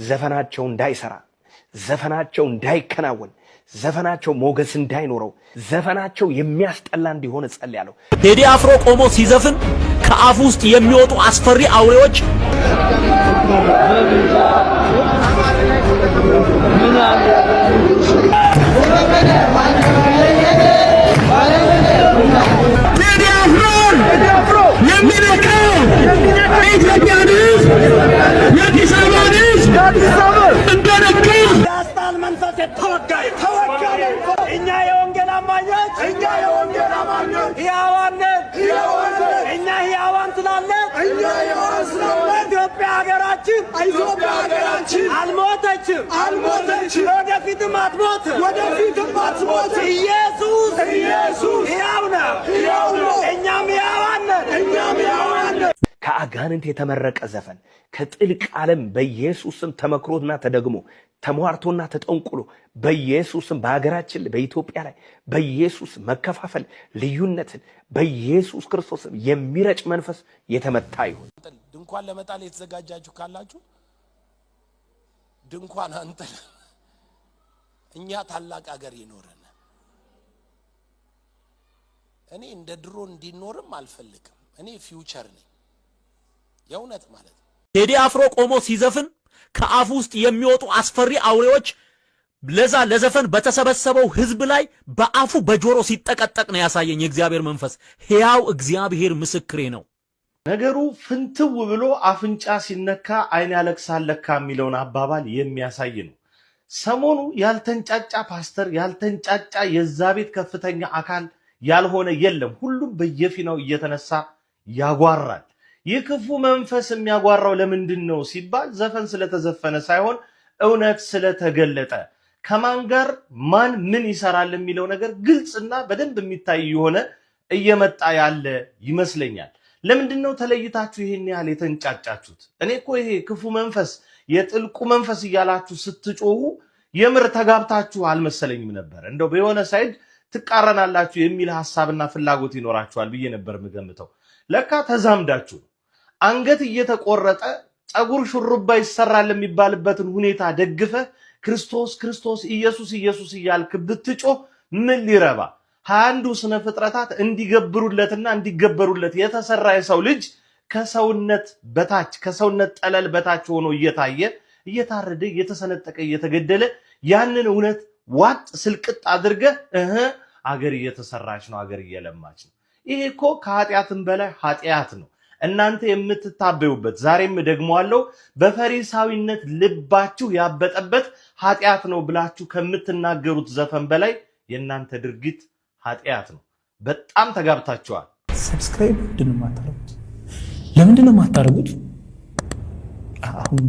ዘፈናቸው እንዳይሰራ፣ ዘፈናቸው እንዳይከናወን፣ ዘፈናቸው ሞገስ እንዳይኖረው፣ ዘፈናቸው የሚያስጠላ እንዲሆን እጸልያለሁ። ቴዲ አፍሮ ቆሞ ሲዘፍን ከአፉ ውስጥ የሚወጡ አስፈሪ አውሬዎች ቴዲ አፍሮን የሚነካው የኢትዮጵያን ሕዝብ፣ የአዲስ አበባን ሕዝብ እንደነካ ያስጣል መንፈስ የተወጋ ተወጋ። እኛ የወንጌል አማኞች፣ እኛ የወንጌል አማኞች ሕያዋን ነን፣ ሕያዋን ነን። እኛ ሕያዋን ስላለን፣ እኛ ሕያዋን ስላለን ኢትዮጵያ ሀገራችን፣ ኢትዮጵያ ሀገራችን አልሞተችም፣ አልሞተችም፣ ወደፊትም አትሞትም፣ ወደፊትም አትሞትም። ኢየሱስ፣ ኢየሱስ ሕያው ነው፣ ሕያው ነው። እኛም ሕያዋን ነን፣ እኛም ሕያዋን ነን። ከአጋንንት የተመረቀ ዘፈን ከጥልቅ ዓለም በኢየሱስ ስም ተመክሮና ተደግሞ፣ ተሟርቶና ተጠንቁሎ በኢየሱስ ስም በሀገራችን በኢትዮጵያ ላይ በኢየሱስ መከፋፈል ልዩነትን በኢየሱስ ክርስቶስ ስም የሚረጭ መንፈስ የተመታ ይሁን። ድንኳን ለመጣል የተዘጋጃችሁ ካላችሁ ድንኳን አንጥል። እኛ ታላቅ አገር ይኖረን። እኔ እንደ ድሮ እንዲኖርም አልፈልግም። እኔ future ነኝ፣ የእውነት ማለት ነው። ቴዲ አፍሮ ቆሞ ሲዘፍን ከአፉ ውስጥ የሚወጡ አስፈሪ አውሬዎች ለዛ ለዘፈን በተሰበሰበው ህዝብ ላይ በአፉ በጆሮ ሲጠቀጠቅ ነው ያሳየኝ የእግዚአብሔር መንፈስ። ሕያው እግዚአብሔር ምስክሬ ነው። ነገሩ ፍንትው ብሎ አፍንጫ ሲነካ አይን ያለቅሳል ለካ የሚለውን አባባል የሚያሳይ ነው። ሰሞኑ ያልተንጫጫ ፓስተር፣ ያልተንጫጫ የዛ ቤት ከፍተኛ አካል ያልሆነ የለም። ሁሉም በየፊናው እየተነሳ ያጓራል። ይህ ክፉ መንፈስ የሚያጓራው ለምንድን ነው ሲባል ዘፈን ስለተዘፈነ ሳይሆን እውነት ስለተገለጠ፣ ከማን ጋር ማን ምን ይሰራል የሚለው ነገር ግልጽና በደንብ የሚታይ የሆነ እየመጣ ያለ ይመስለኛል። ለምንድን ነው ተለይታችሁ ይሄን ያህል የተንጫጫችሁት? እኔ እኮ ይሄ ክፉ መንፈስ፣ የጥልቁ መንፈስ እያላችሁ ስትጮሁ የምር ተጋብታችሁ አልመሰለኝም ነበር። እንደው በየሆነ side ትቃረናላችሁ የሚል ሀሳብና ፍላጎት ይኖራችኋል ብዬ ነበር የምገምተው። ለካ ተዛምዳችሁ ነው። አንገት እየተቆረጠ ፀጉር ሹሩባ ይሰራል የሚባልበትን ሁኔታ ደግፈህ ክርስቶስ ክርስቶስ፣ ኢየሱስ ኢየሱስ እያልክ ብትጮህ ምን ሊረባ? 21ዱ ስነ ፍጥረታት እንዲገብሩለትና እንዲገበሩለት የተሰራ የሰው ልጅ ከሰውነት በታች፣ ከሰውነት ጠለል በታች ሆኖ እየታየ፣ እየታረደ፣ እየተሰነጠቀ፣ እየተገደለ ያንን እውነት ዋጥ ስልቅጥ አድርገህ እህ አገር እየተሰራች ነው፣ አገር እየለማች ነው። ይሄ እኮ ከኃጢአትም በላይ ኃጢአት ነው። እናንተ የምትታበዩበት፣ ዛሬም ደግሞ አለው፣ በፈሪሳዊነት ልባችሁ ያበጠበት ኃጢአት ነው ብላችሁ ከምትናገሩት ዘፈን በላይ የእናንተ ድርጊት ኃጢአት ነው። በጣም ተጋብታችኋል። Subscribe ምንድን ነው የማታደርጉት? ለምንድን ነው የማታደርጉት? አሁን